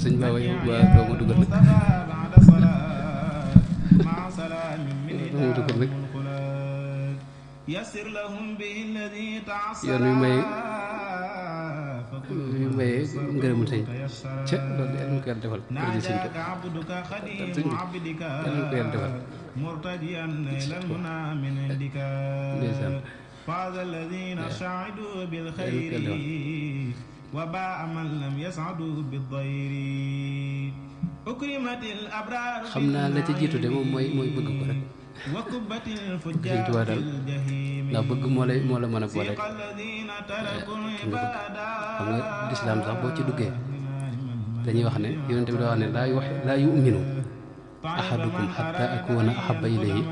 sëñ Baba yow ba doo ma dugal nag doo ma dugal nag yoon wi maye ngërëmul sëñ ca loolu yàlla na ko yàlla defal jërëjëf sëñ bi yàlla na ko yàlla defal ndeysaan xam naa la ca jiitu de moom mooy bëgg ko rek bëgg sëñ Tuubaa daal ndax bëgg moo la mën a boole ki nga bëgg xam nga lislaam sax boo ci duggee dañuy wax ne yonent bi daa wax ne laa yu'minu ahadukum hatta akuna ahabba ilayhi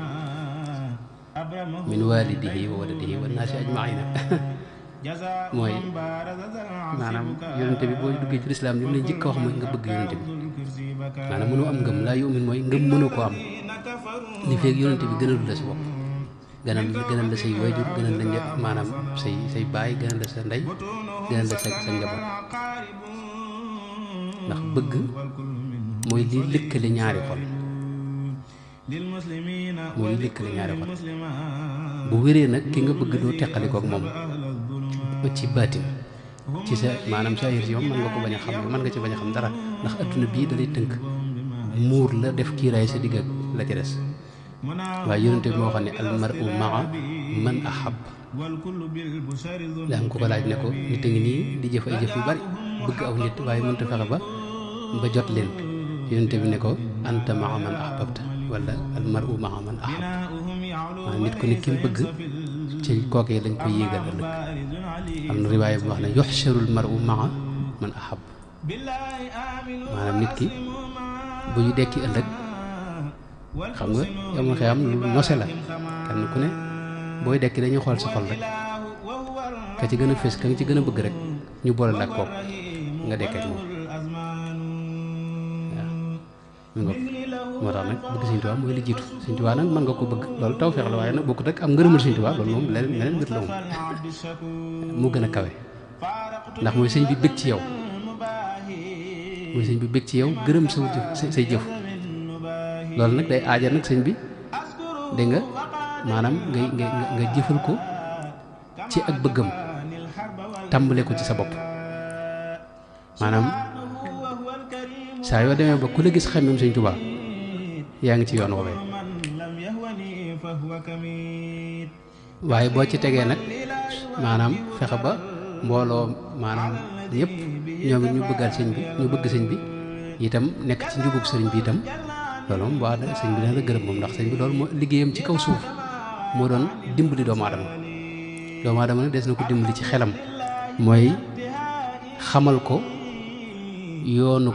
min walidihi wa waladihi wa naasi ajmaina mooy maanaam yonent bi boo duggee ci lislaam li mu la njëkk a wax mooy nga bëgg yonent bi maanaam mënoo am ngëm laa yu'min mooy ngëm mënoo ko am li feeg yonent bi gënal la sa bopp gënal la say wayjur gënal la maanaam say baay gënal la sa ndey gënal la sa njaboot ndax bëgg mooy li lëkkale ñaari xol mooy li lëkkale ñaari xol bu wéree nag ki nga bëgg doo teqali kook moom ci baatin ci sa maanaam sa yër si moom mën nga ko bañ a xam mën nga ci bañ a xam dara ndax adduna bii dalay tënk muur la def kiiraay sa digg ak la ci des waaye yonente bi moo xam ne al mar'u ma'a man ahab la am ko ko laaj ne ko nit a ngi nii di jëf ay jëf yu bari bëgg aw nit waaye mënta fexe ba jot leen yonente bi ne ko anta ma'a man ahbabta wala al mar'u ma'a man ahab maanaam nit ku ne ki bëgg ci kooku yi lañ koy yéegal ëllëg am na riwaaya bu wax ne yuhsharul mar'u ma'a man ahab maanaam nit ki bu ñu dekki ëllëg xam nga yow ma xëy am lu nose la kenn ku ne booy dekki dañuy xool sa xol rek ka ci gën a fës ka nga ci gën a bëgg rek ñu boole la ak kooku nga dekk ak moom waaw moo tax nag bëgg Sëñ Tuubaa mooy li jiitu Sëñ Tuubaa nag mën nga ko bëgg loolu tawfeex la waaye nag bokkut ak am ngërëmul Sëñ Tuubaa loolu moom leneen mbir la moom mu gën a kawe ndax mooy sëñ bi bëgg ci yow mooy sëñ bi bëgg ci yow gërëm sa jëf say jëf loolu nag day aaja nag sëñ bi dégg nga maanaam nga jëfal ko ci ak bëggam tàmbale ko ci sa bopp maanaam saa yoo demee ba ku la gis xemmem Sëñ Tuubaa yaa ngi ci yoon woowee waaye boo ci tegee nag maanaam fexe ba mbooloo maanaam ñëpp ñoom it ñu bëggal sëñ bi ñu bëgg sëñ bi itam nekk ci njubug sëriñ bi itam loolu moom waa sëñ bi dana la gërëm moom ndax sëñ bi loolu moo liggéeyam ci kaw suuf moo doon dimbali doomu aadama nag des na ko dimbali ci xelam mooy xamal ko yoonu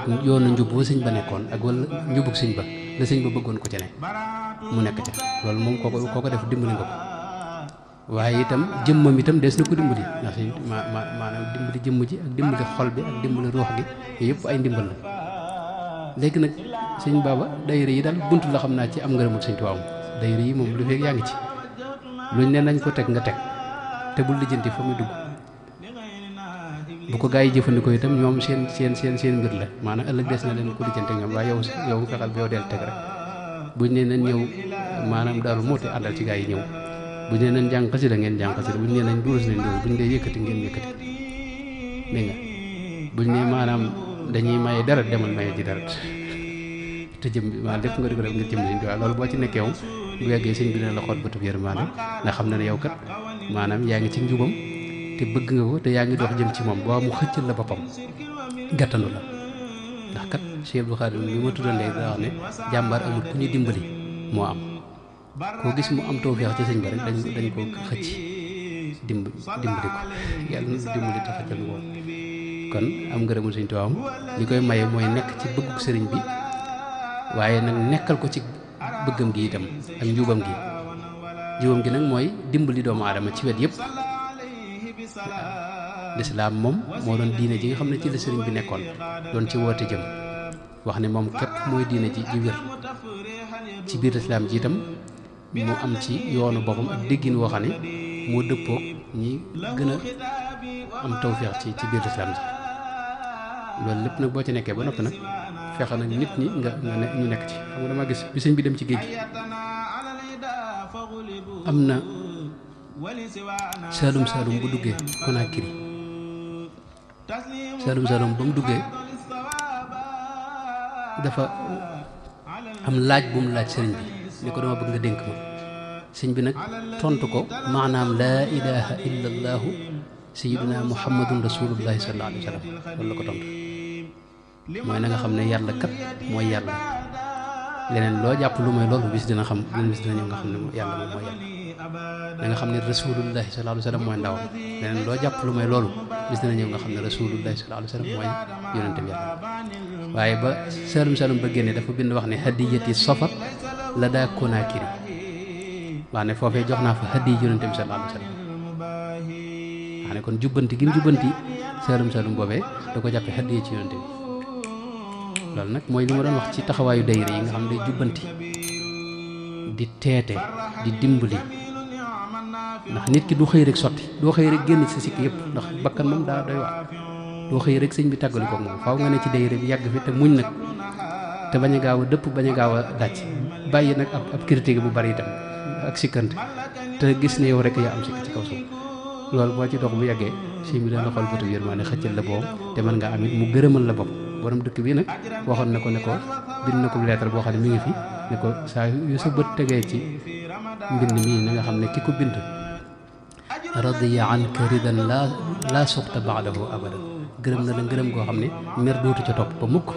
njub ba sëñ ba nekkoon ak wala njubug sëñ ba la sëñ ba bëggoon ko ci ne mu nekk ca loolu moom kooko def dimbali nga ko waaye itam jëmmam itam des na ko dimbali ndax sëñ maanaam dimbali jëmm ji ak dimbali xol bi ak dimbali ruux gi yooyu yëpp ay ndimbal la léegi nag sëñ Baba dayre yi daal buntu la xam naa ci am ngërëmul Sëñ Tuubaa dayre yi moom lu fekk yaa ngi ci luñ ne nañ ko teg nga teg te bul lijjanti fa muy dugg bu ko gaa yi jëfandikoo itam ñoom seen mbir la maanaam ëllëg des na leen ko lijjanti ak ñoom waaye yow fexeel bi yow del teg rek buñ ne nañ ñëw maanaam Daaru Muxti àndal ci gaa yi ñëw buñ ne nañ jàng xasida ngeen jàng xasida buñ ne nañ durus nañ durus buñ dee yëkkati ngeen yëkkati dégg nga buñ ne maanaam dañuy maye dara demal maye ji dara te jëm bi maanaam lépp nga di ko def ngir jëm Sëñ Tuubaa loolu boo ci nekkee moom bu yàggee sëñ bi dina la xool bëtub yërmande ndax xam na ne yow kat maanaam yaa ngi ci njubam te bëgg nga ko te yaa ngi dox jëm ci moom boo mu xëccal la boppam gàttandu la ndax kat Cheikh Abdou Khadim bi ma tuddal léegi daa wax ne jàmbaar amul ku ñu dimbali moo am koo gis mu am tawfeex ci sëñ ba rek dañ ko xëcc dimbali ko yàlla na dimbali te xëccal ko kon am ngërëmul Sëñ Tuubaa li koy maye mooy nekk ci bëggug sëriñ bi waaye nag nekkal ko ci bëggam gi itam ak njubam gi nag mooy dimbali doomu aadama ci wet yëpp lislaam moom moo doon diine ji nga xam ne ci la sëriñ bi nekkoon doon ci woote jëm wax ne moom képp mooy diine ji wér ci biir lislaam ji itam mu am ci yoonu boppam ak déggin woo xam ne moo dëppoog ñi gën a am tawfeex ci biir lislaam ji loolu lépp nag boo ci nekkee ba noppi nag fexe nag nit ñi ñu nekk ci xam nga dama gis bi sëñ bi dem ci géej gi am na saalum saalum bu duggee Conakry saalum saalum ba mu duggee dafa am laaj bu mu laaj sëriñ bi ni ko dama bëgg nga dénk ma sëñ bi nag tontu ko maanaam laa ilaha illa allahu sayyiduna muhammadun rasulullahi sallallahu alayhi wa sallam loolu la ko tontu mooy na nga xam ne yàlla kat mooy yàlla leneen loo jàpp lu mooy loolu bis dina ñëw nga xam ne yàlla moom mooy yàlla da nga xam ne rasulullahi sallallahu alayhi wa sallam mooy ndawam leneen loo jàpp lu mooy loolu bis dina ñëw nga xam ne rasulullahi sallallahu alayhi wa sallam mooy yonente bi yàlla waaye ba salum salum ba génne dafa bind wax ne hadiyati safar la daa Conakry wax ne foofee jox naa fa hadiy yonente bi sallallahu alayhi wa sallam wax ne kon jubbanti gi mu jubbanti salum salum boobee da ko jàppe hadiy ci yonente bi loolu nag mooy li ma doon wax ci taxawaayu dayra yi nga xam ne day jubbanti di teete di dimbali ndax nit ki du xëy rek sotti doo xëy rek génn ci sa sikk yëpp ndax bakkan moom daa doy wax doo xëy rek sëñ bi tàggali ko moom faaw nga ne ci dayra bi yàgg fi te muñ nag te bañ a gaaw a dëpp bañ a gaaw a dàcc bàyyi nag ab critique bu bari itam ak sikkante te gis ne yow rek yaa am sikk ci kaw suuf loolu boo ci dox bu yàggee sëñ bi dana xool bëtu yërmaane xëccal la boom te mën nga am it mu gërëmal la bopp borom dëkk bi nag waxoon na ko bind na ko lettre boo xam ne mi ngi fi ne ko saa yu sa bët tegee ci mbind mii na nga xam ne ki ko bind radiya anka ridan la suxta baadahu abadan gërëm na la ngërëm goo xam ne mer dootu ca topp ba mukk